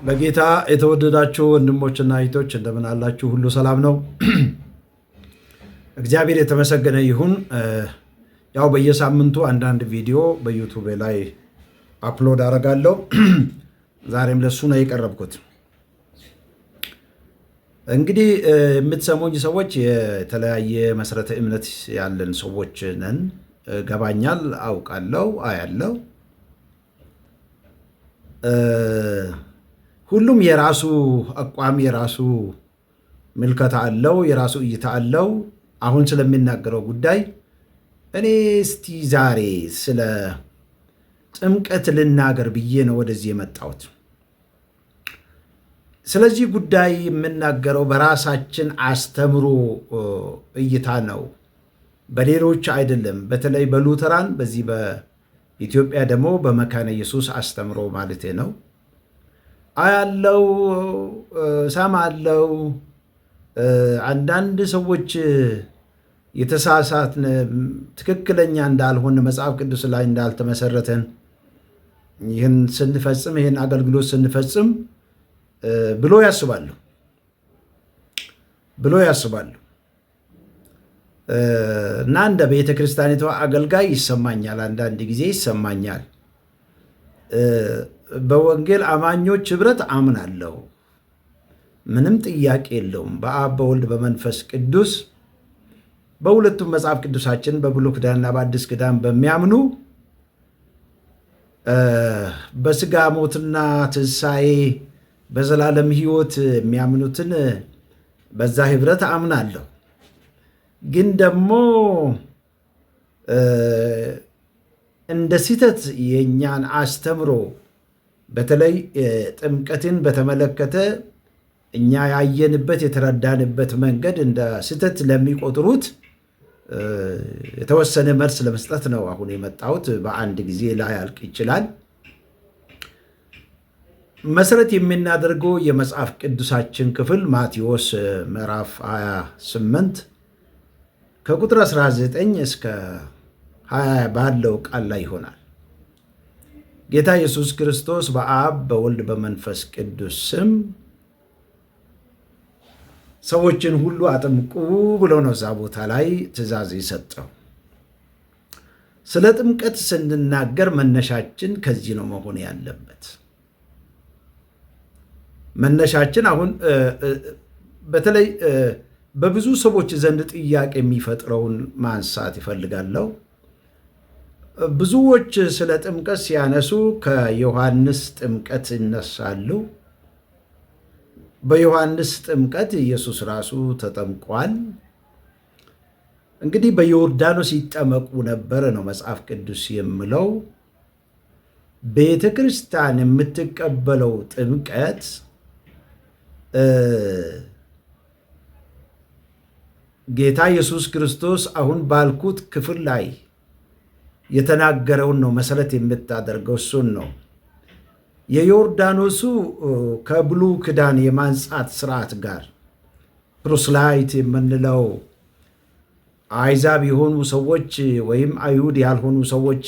በጌታ የተወደዳችሁ ወንድሞችና እህቶች እንደምን አላችሁ? ሁሉ ሰላም ነው። እግዚአብሔር የተመሰገነ ይሁን። ያው በየሳምንቱ አንዳንድ ቪዲዮ በ YouTube ላይ upload አደርጋለሁ። ዛሬም ለሱ ነው የቀረብኩት። እንግዲህ የምትሰሙኝ ሰዎች የተለያየ መሰረተ እምነት ያለን ሰዎች ነን። ገባኛል፣ አውቃለሁ፣ አያለው። ሁሉም የራሱ አቋም፣ የራሱ ምልከታ አለው፣ የራሱ እይታ አለው። አሁን ስለሚናገረው ጉዳይ እኔ እስቲ ዛሬ ስለ ጥምቀት ልናገር ብዬ ነው ወደዚህ የመጣሁት። ስለዚህ ጉዳይ የምናገረው በራሳችን አስተምሮ እይታ ነው፣ በሌሎች አይደለም። በተለይ በሉተራን በዚህ በኢትዮጵያ ደግሞ በመካነ ኢየሱስ አስተምሮ ማለት ነው። አያለው፣ እሰማለው። አንዳንድ ሰዎች የተሳሳትን ትክክለኛ እንዳልሆን፣ መጽሐፍ ቅዱስ ላይ እንዳልተመሰረተን ይህን ስንፈጽም፣ ይህን አገልግሎት ስንፈጽም ብሎ ያስባሉ እና እንደ ቤተ ክርስቲያኒቷ አገልጋይ ይሰማኛል፣ አንዳንድ ጊዜ ይሰማኛል። በወንጌል አማኞች ህብረት አምናለሁ። ምንም ጥያቄ የለውም። በአብ፣ በወልድ፣ በመንፈስ ቅዱስ፣ በሁለቱም መጽሐፍ ቅዱሳችን በብሉይ ኪዳንና በአዲስ ኪዳን በሚያምኑ፣ በስጋ ሞትና ትንሣኤ በዘላለም ሕይወት የሚያምኑትን በዛ ህብረት አምናለሁ። ግን ደግሞ እንደ ስህተት የእኛን አስተምሮ፣ በተለይ ጥምቀትን በተመለከተ እኛ ያየንበት የተረዳንበት መንገድ እንደ ስህተት ለሚቆጥሩት የተወሰነ መልስ ለመስጠት ነው አሁን የመጣሁት። በአንድ ጊዜ ላያልቅ ይችላል። መሰረት የምናደርገው የመጽሐፍ ቅዱሳችን ክፍል ማቴዎስ ምዕራፍ 28 ከቁጥር 19 እስከ 20 ባለው ቃል ላይ ይሆናል። ጌታ ኢየሱስ ክርስቶስ በአብ፣ በወልድ፣ በመንፈስ ቅዱስ ስም ሰዎችን ሁሉ አጥምቁ ብሎ ነው እዛ ቦታ ላይ ትእዛዝ የሰጠው። ስለ ጥምቀት ስንናገር መነሻችን ከዚህ ነው መሆን ያለበት። መነሻችን አሁን በተለይ በብዙ ሰዎች ዘንድ ጥያቄ የሚፈጥረውን ማንሳት ይፈልጋለሁ። ብዙዎች ስለ ጥምቀት ሲያነሱ ከዮሐንስ ጥምቀት ይነሳሉ። በዮሐንስ ጥምቀት ኢየሱስ ራሱ ተጠምቋል። እንግዲህ በዮርዳኖስ ይጠመቁ ነበረ ነው መጽሐፍ ቅዱስ የሚለው። ቤተ ክርስቲያን የምትቀበለው ጥምቀት ጌታ ኢየሱስ ክርስቶስ አሁን ባልኩት ክፍል ላይ የተናገረውን ነው መሰረት የምታደርገው፣ እሱን ነው። የዮርዳኖሱ ከብሉይ ኪዳን የማንጻት ስርዓት ጋር proselyte የምንለው፣ አሕዛብ የሆኑ ሰዎች ወይም አይሁድ ያልሆኑ ሰዎች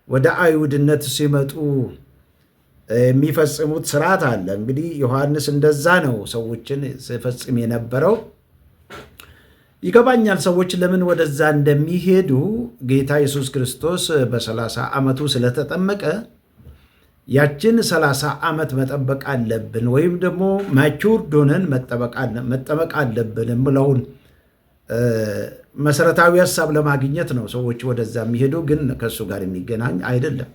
ወደ አይሁድነት ሲመጡ የሚፈጽሙት ስርዓት አለ። እንግዲህ ዮሐንስ እንደዛ ነው ሰዎችን ሲፈጽም የነበረው። ይገባኛል ሰዎች ለምን ወደዛ እንደሚሄዱ። ጌታ ኢየሱስ ክርስቶስ በ30 ዓመቱ ስለተጠመቀ ያችን 30 ዓመት መጠበቅ አለብን ወይም ደግሞ matured ሆነን መጠመቅ አለብን የምለውን መሰረታዊ ሀሳብ ለማግኘት ነው ሰዎች ወደዛ የሚሄዱ፣ ግን ከእሱ ጋር የሚገናኝ አይደለም።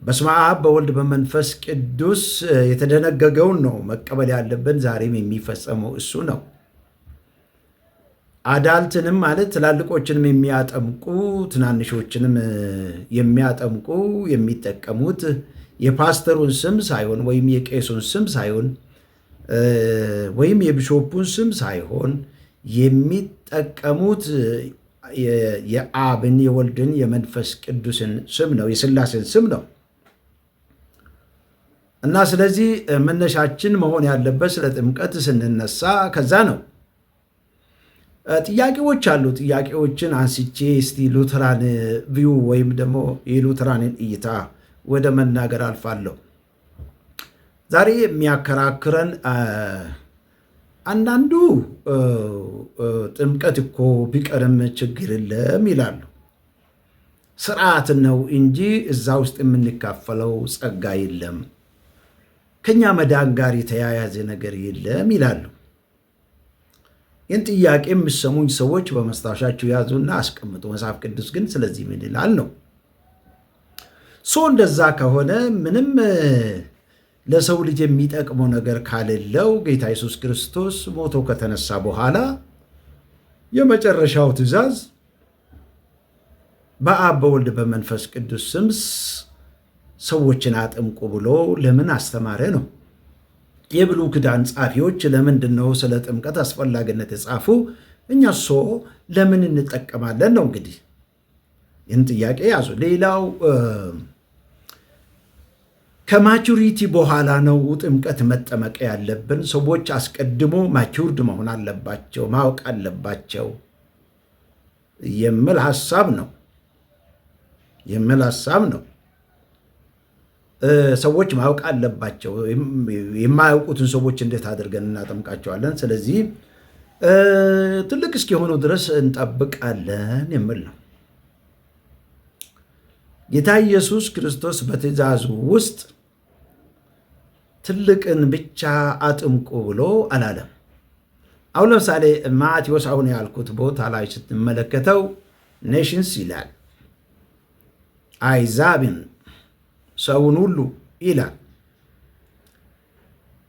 በስመ አብ፣ በወልድ፣ በመንፈስ ቅዱስ የተደነገገውን ነው መቀበል ያለብን። ዛሬም የሚፈጸመው እሱ ነው። Adult ንም ማለት ትላልቆችንም የሚያጠምቁ ትናንሾችንም የሚያጠምቁ የሚጠቀሙት የፓስተሩን ስም ሳይሆን ወይም የቄሱን ስም ሳይሆን ወይም የ bishop ኡን ስም ሳይሆን የሚጠቀሙት የአብን፣ የወልድን፣ የመንፈስ ቅዱስን ስም ነው፣ የስላሴን ስም ነው። እና ስለዚህ መነሻችን መሆን ያለበት ስለ ጥምቀት ስንነሳ ከዛ ነው። ጥያቄዎች አሉ። ጥያቄዎችን አንስቼ እስቲ Lutheran view ወይም ደግሞ የሉተራንን እይታ ወደ መናገር አልፋለሁ። ዛሬ የሚያከራክረን አንዳንዱ ጥምቀት እኮ ቢቀርም ችግር የለም ይላሉ። ስርዓት ነው እንጂ እዛ ውስጥ የምንካፈለው ጸጋ የለም፣ ከኛ መዳን ጋር የተያያዘ ነገር የለም ይላሉ። ይህን ጥያቄ የምሰሙኝ ሰዎች በመስታወሻችሁ ያዙና አስቀምጡ። መጽሐፍ ቅዱስ ግን ስለዚህ ምን ይላል ነው። So እንደዛ ከሆነ ምንም ለሰው ልጅ የሚጠቅመው ነገር ካሌለው ጌታ ኢየሱስ ክርስቶስ ሞቶ ከተነሳ በኋላ የመጨረሻው ትእዛዝ በአብ በወልድ በመንፈስ ቅዱስ ስም ሰዎችን አጥምቁ ብሎ ለምን አስተማረ ነው። የብሉይ ኪዳን ጸሐፊዎች ለምንድን ነው ስለ ጥምቀት አስፈላጊነት የጻፉ? እኛ so ለምን እንጠቀማለን ነው። እንግዲህ ይህን ጥያቄ ያዙ። ሌላው ከ maturity በኋላ ነው ጥምቀት መጠመቅ ያለብን። ሰዎች አስቀድሞ matured መሆን አለባቸው፣ ማወቅ አለባቸው የሚል ሀሳብ ነው። ሰዎች ማወቅ አለባቸው። የማያውቁትን ሰዎች እንዴት አድርገን እናጠምቃቸዋለን? ስለዚህ ትልቅ እስኪሆኑ ድረስ እንጠብቃለን የሚል ነው። ጌታ ኢየሱስ ክርስቶስ በትእዛዙ ውስጥ ትልቅን ብቻ አጥምቁ ብሎ አላለም። አሁን ለምሳሌ ማቴዎስ አሁን ያልኩት ቦታ ላይ ስትመለከተው nations ይላል፣ አሕዛብን፣ ሰውን ሁሉ ይላል።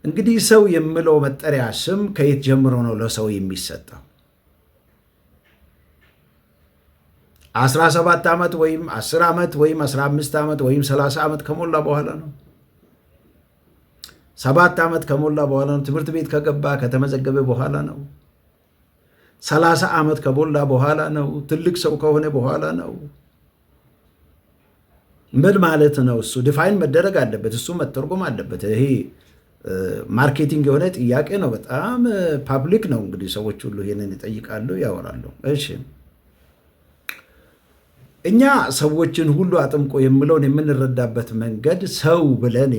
እንግዲህ ሰው የሚለው መጠሪያ ስም ከየት ጀምሮ ነው ለሰው የሚሰጠው? 17 ዓመት ወይም 10 ዓመት ወይም 15 ዓመት ወይም 30 ዓመት ከሞላ በኋላ ነው? 7 ዓመት ከሞላ በኋላ ነው? ትምህርት ቤት ከገባ ከተመዘገበ በኋላ ነው? 30 ዓመት ከሞላ በኋላ ነው? ትልቅ ሰው ከሆነ በኋላ ነው? ምን ማለት ነው? እሱ define መደረግ አለበት። እሱ መተርጎም አለበት። ይሄ marketing የሆነ ጥያቄ ነው። በጣም public ነው። እንግዲህ ሰዎች ሁሉ ይሄንን ይጠይቃሉ፣ ያወራሉ። እሺ፣ እኛ ሰዎችን ሁሉ አጥምቆ የሚለውን የምንረዳበት መንገድ ሰው ብለን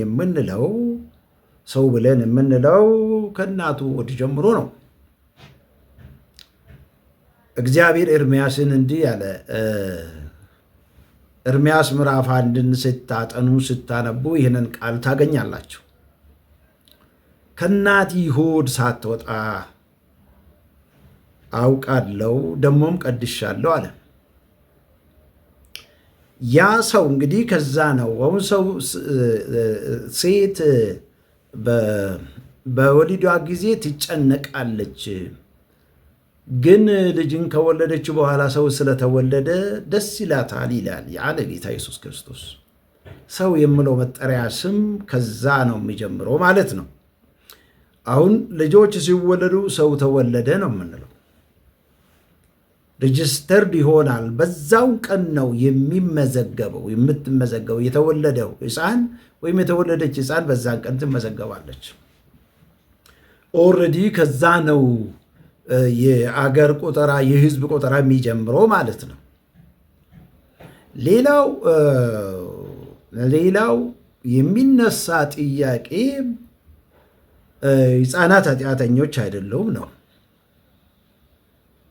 የምንለው ከእናቱ ሆድ ጀምሮ ነው። እግዚአብሔር ኤርምያስን እንዲህ ያለ፣ ኤርምያስ ምዕራፍ 1ን ስታጠኑ ስታነቡ ይህንን ቃል ታገኛላችሁ። ከእናትህ ሆድ ሳትወጣ አውቃለሁ፣ ደሞም ቀድሻለሁ አለ። ያ ሰው እንግዲህ ከዛ ነው። አሁን ሰው ሴት በወሊዷ ጊዜ ትጨነቃለች። ግን ልጅን ከወለደች በኋላ ሰው ስለተወለደ ደስ ይላታል ይላል ያለ ጌታ ኢየሱስ ክርስቶስ። ሰው የሚለው መጠሪያ ስም ከዛ ነው የሚጀምረው ማለት ነው። አሁን ልጆች ሲወለዱ ሰው ተወለደ ነው የምንለው። Registered ይሆናል። በዛው ቀን ነው የሚመዘገበው የምትመዘገበው። የተወለደው ሕፃን ወይም የተወለደች ሕፃን በዛን ቀን ትመዘገባለች። Already ከዛ ነው የአገር ቆጠራ፣ የህዝብ ቆጠራ የሚጀምረው ማለት ነው። ሌላው የሚነሳ ጥያቄ ሕፃናት ኃጢአተኞች አይደሉም ነው።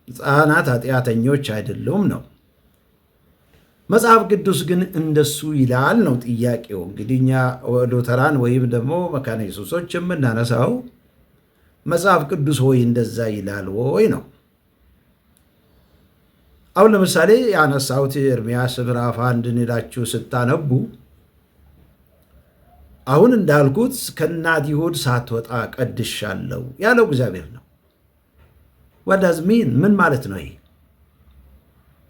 ሕፃናት ኃጢአተኞች አይደሉም ነው። መጽሐፍ ቅዱስ ግን እንደሱ ይላል ነው ጥያቄው። እንግዲህ እኛ ሉተራን ወይም ደግሞ መካነ ኢየሱሶች የምናነሳው መጽሐፍ ቅዱስ ወይ እንደዛ ይላል ወይ ነው። አሁን ለምሳሌ ያነሳሁት ኤርምያስ ምዕራፍ 1ን ሄዳችሁ ስታነቡ አሁን እንዳልኩት ከእናትህ ሆድ ሳትወጣ ቀድሻለሁ ያለው እግዚአብሔር ነው። What does mean? ምን ማለት ነው? ይሄ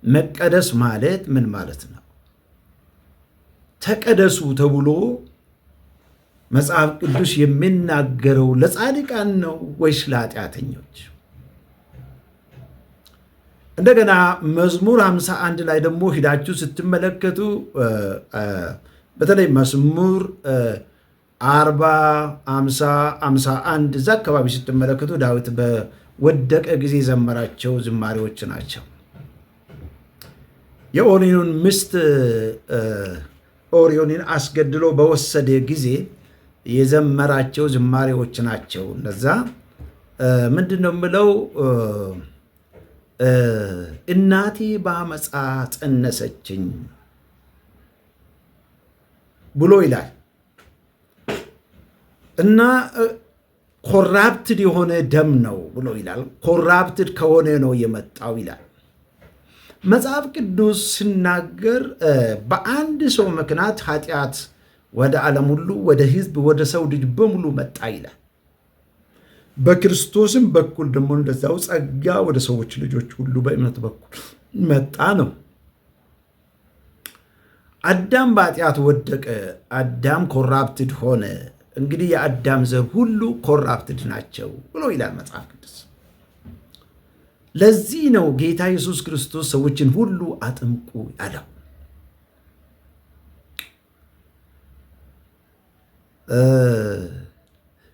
መቀደስ ማለት ምን ማለት ነው? ተቀደሱ ተብሎ መጽሐፍ ቅዱስ የሚናገረው ለጻድቃን ነው ወይስ ለኃጢአተኞች? እንደገና መዝሙር 51 ላይ ደግሞ ሂዳችሁ ስትመለከቱ፣ በተለይ መዝሙር 40፣ 50፣ 51 እዛ አካባቢ ስትመለከቱ ዳዊት በወደቀ ጊዜ የዘመራቸው ዝማሬዎች ናቸው። የኦርዮን ሚስት ኦርዮንን አስገድሎ በወሰደ ጊዜ የዘመራቸው ዝማሬዎች ናቸው። እነዛ ምንድን ነው የምለው? እናቴ በአመፃ ጸነሰችኝ ብሎ ይላል እና corrupted የሆነ ደም ነው ብሎ ይላል። Corrupted ከሆነ ነው የመጣው ይላል። መጽሐፍ ቅዱስ ሲናገር በአንድ ሰው ምክንያት ኃጢአት ወደ ዓለም ሁሉ፣ ወደ ሕዝብ፣ ወደ ሰው ልጅ በሙሉ መጣ ይላል። በክርስቶስም በኩል ደግሞ እንደዛው ጸጋ ወደ ሰዎች ልጆች ሁሉ በእምነት በኩል መጣ ነው። አዳም በኃጢአት ወደቀ። አዳም corrupted ሆነ። እንግዲህ የአዳም ዘር ሁሉ corrupted ናቸው ብሎ ይላል መጽሐፍ ቅዱስ። ለዚህ ነው ጌታ ኢየሱስ ክርስቶስ ሰዎችን ሁሉ አጥምቁ ያለው።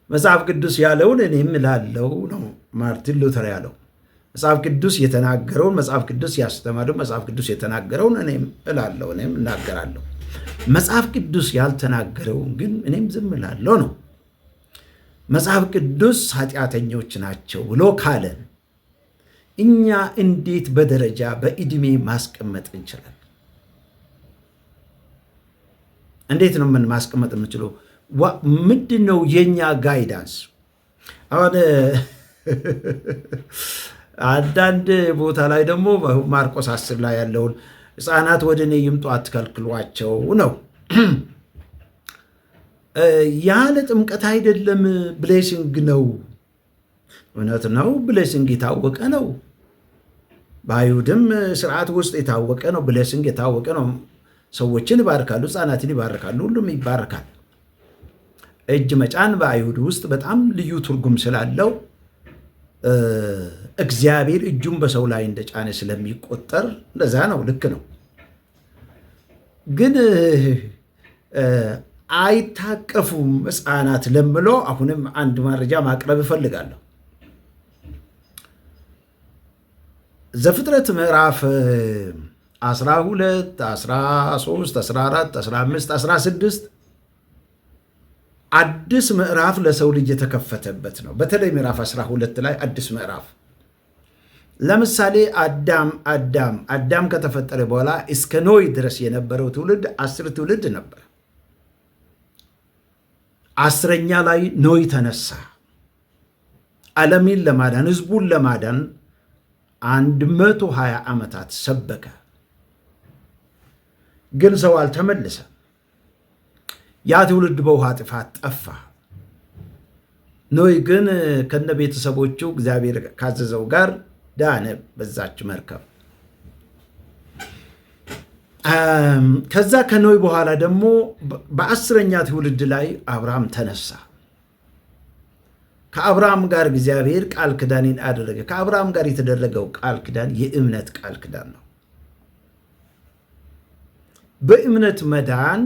መጽሐፍ ቅዱስ ያለውን እኔም እላለሁ ነው ማርቲን ሉተር ያለው። መጽሐፍ ቅዱስ የተናገረውን፣ መጽሐፍ ቅዱስ ያስተማረው፣ መጽሐፍ ቅዱስ የተናገረውን እኔም እላለሁ፣ እኔም እናገራለሁ። መጽሐፍ ቅዱስ ያልተናገረውን ግን እኔም ዝም እላለሁ ነው። መጽሐፍ ቅዱስ ኃጢአተኞች ናቸው ብሎ ካለን እኛ እንዴት በደረጃ በዕድሜ ማስቀመጥ እንችላለን? እንዴት ነው ምን ማስቀመጥ የምንችለው? ምንድን ነው የእኛ guidance? አሁን አንዳንድ ቦታ ላይ ደግሞ ማርቆስ 10 ላይ ያለውን ሕፃናት ወደ እኔ ይምጡ አትከልክሏቸው ነው። ያለ ጥምቀት አይደለም፣ blessing ነው። እውነት ነው። Blessing የታወቀ ነው። በአይሁድም ስርዓት ውስጥ የታወቀ ነው። Blessing የታወቀ ነው። ሰዎችን ይባርካሉ፣ ሕፃናትን ይባርካሉ፣ ሁሉም ይባርካል። እጅ መጫን በአይሁድ ውስጥ በጣም ልዩ ትርጉም ስላለው፣ እግዚአብሔር እጁን በሰው ላይ እንደጫነ ስለሚቆጠር እንደዛ ነው። ልክ ነው። ግን አይታቀፉም ሕፃናት ለምለው አሁንም አንድ መረጃ ማቅረብ እፈልጋለሁ። ዘፍጥረት ምዕራፍ 12፣ 13፣ 14፣ 15፣ 16 አዲስ ምዕራፍ ለሰው ልጅ የተከፈተበት ነው። በተለይ ምዕራፍ 12 ላይ አዲስ ምዕራፍ፣ ለምሳሌ አዳም ከተፈጠረ በኋላ እስከ ኖህ ድረስ የነበረው ትውልድ 10 ትውልድ ነበር። 10ኛ ላይ ኖህ ተነሳ። ዓለምን ለማዳን፣ ህዝቡን ለማዳን 120 ዓመታት ሰበከ። ግን ሰው አልተመለሰም። ያ ትውልድ በውሃ ጥፋት ጠፋ። ኖህ ግን ከነ ቤተሰቦቹ እግዚአብሔር ካዘዘው ጋር ዳነ በዛች መርከብ። ከዛ ከኖህ በኋላ ደግሞ በ10ኛ ትውልድ ላይ አብርሃም ተነሳ። ከአብርሃም ጋር እግዚአብሔር ቃል ኪዳንን አደረገ። ከአብርሃም ጋር የተደረገው ቃል ኪዳን የእምነት ቃል ኪዳን ነው። በእምነት መዳን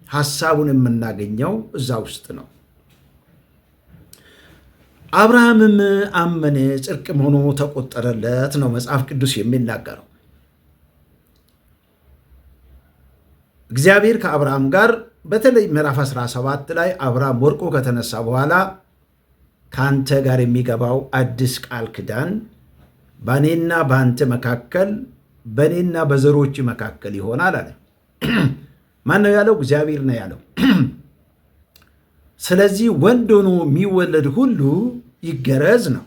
ሐሳቡን የምናገኘው እዛ ውስጥ ነው። አብርሃምም አመነ ጽድቅም ሆኖ ተቆጠረለት ነው መጽሐፍ ቅዱስ የሚናገረው። እግዚአብሔር ከአብርሃም ጋር በተለይ ምዕራፍ 17 ላይ አብርሃም ወድቆ ከተነሳ በኋላ ከአንተ ጋር የሚገባው አዲስ ቃል ኪዳን በእኔና በአንተ መካከል፣ በእኔና በዘሮች መካከል ይሆናል አለ። ማን ነው ያለው? እግዚአብሔር ነው ያለው። ስለዚህ ወንድ ሆኖ የሚወለድ ሁሉ ይገረዝ ነው፣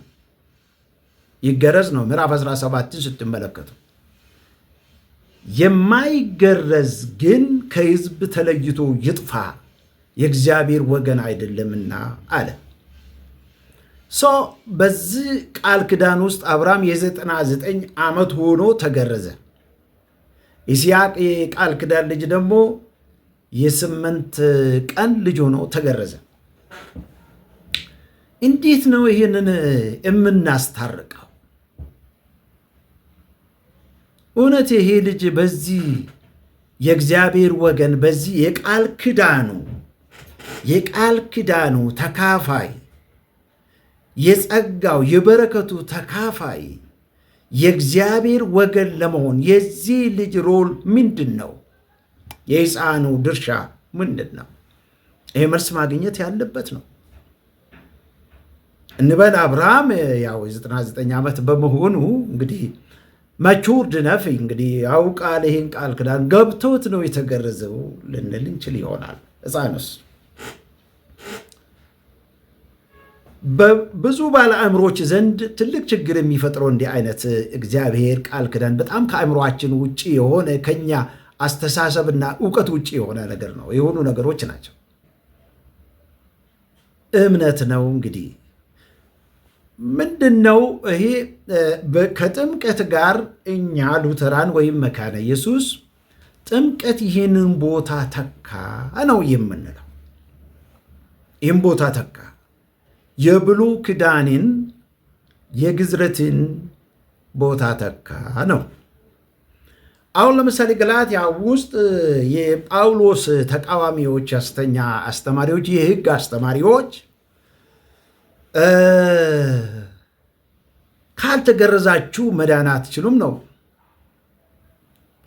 ይገረዝ ነው። ምዕራፍ 17ን ስትመለከቱ የማይገረዝ ግን ከሕዝብ ተለይቶ ይጥፋ፣ የእግዚአብሔር ወገን አይደለምና አለ። So በዚህ ቃል ኪዳን ውስጥ አብርሃም የ99 ዓመት ሆኖ ተገረዘ። ይስሐቅ የቃል ኪዳን ልጅ ደግሞ የ8 ቀን ልጅ ሆኖ ተገረዘ። እንዴት ነው ይህንን የምናስታርቀው? እውነት ይሄ ልጅ በዚህ የእግዚአብሔር ወገን፣ በዚህ የቃል ኪዳኑ ተካፋይ፣ የጸጋው የበረከቱ ተካፋይ፣ የእግዚአብሔር ወገን ለመሆን የዚህ ልጅ role ምንድን ነው? የሕፃኑ ድርሻ ምንድን ነው? ይሄ መልስ ማግኘት ያለበት ነው። እንበል አብርሃም ያው የ99 ዓመት በመሆኑ እንግዲህ matured enough እንግዲህ ያውቃል፣ ይህን ቃል ኪዳን ገብቶት ነው የተገረዘው ልንል እንችል ይሆናል። ሕፃኑስ በብዙ ባለ አእምሮች ዘንድ ትልቅ ችግር የሚፈጥረው እንዲህ አይነት እግዚአብሔር ቃል ኪዳን በጣም ከአእምሮአችን ውጭ የሆነ፣ ከኛ አስተሳሰብና እውቀት ውጭ የሆነ ነገር ነው፣ የሆኑ ነገሮች ናቸው። እምነት ነው እንግዲህ ምንድን ነው ይሄ? ከጥምቀት ጋር እኛ ሉተራን ወይም መካነ ኢየሱስ ጥምቀት ይህንን ቦታ ተካ ነው የምንለው። ይህን ቦታ ተካ፣ የብሉይ ኪዳንን የግዝረትን ቦታ ተካ ነው። አሁን ለምሳሌ ገላትያ ውስጥ የጳውሎስ ተቃዋሚዎች፣ ሐሰተኛ አስተማሪዎች፣ የሕግ አስተማሪዎች ካልተገረዛችሁ መዳን አትችሉም ነው።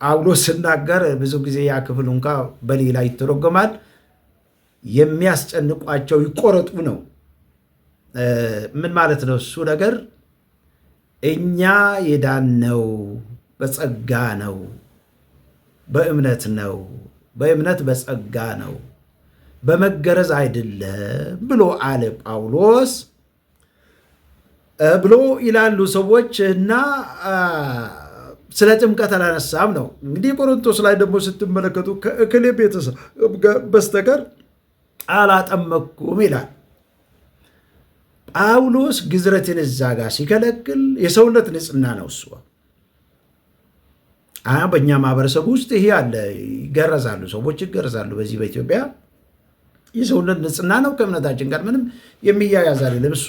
ጳውሎስ ሲናገር ብዙ ጊዜ ያ ክፍል እንኳ በሌላ ይተረጎማል። የሚያስጨንቋቸው ይቆረጡ ነው። ምን ማለት ነው እሱ ነገር? እኛ የዳነው በጸጋ ነው፣ በእምነት ነው፣ በእምነት በጸጋ ነው፣ በመገረዝ አይደለም ብሎ አለ ጳውሎስ ብሎ ይላሉ ሰዎች። እና ስለ ጥምቀት አላነሳም ነው። እንግዲህ ቆሮንቶስ ላይ ደግሞ ስትመለከቱ ከእክሌ ቤተሰብ በስተቀር አላጠመቅኩም ይላል ጳውሎስ። ግዝረትን እዛ ጋር ሲከለክል የሰውነት ንጽህና ነው እሱ። በእኛ ማህበረሰብ ውስጥ ይሄ አለ። ይገረዛሉ፣ ሰዎች ይገረዛሉ። በዚህ በኢትዮጵያ የሰውነት ንጽህና ነው። ከእምነታችን ጋር ምንም የሚያያዝ አይደለም። እሱ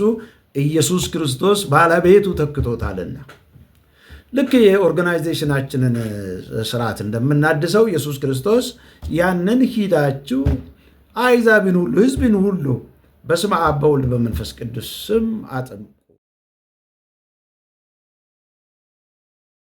ኢየሱስ ክርስቶስ ባለቤቱ ተክቶታልና ልክ የ organization ኣችንን ስርዓት እንደምናድሰው ኢየሱስ ክርስቶስ ያንን ሂዳችሁ አሕዛብን ሁሉ ሕዝብን ሁሉ በስመ አብ በወልድ በመንፈስ ቅዱስ ስም አጥምቁ።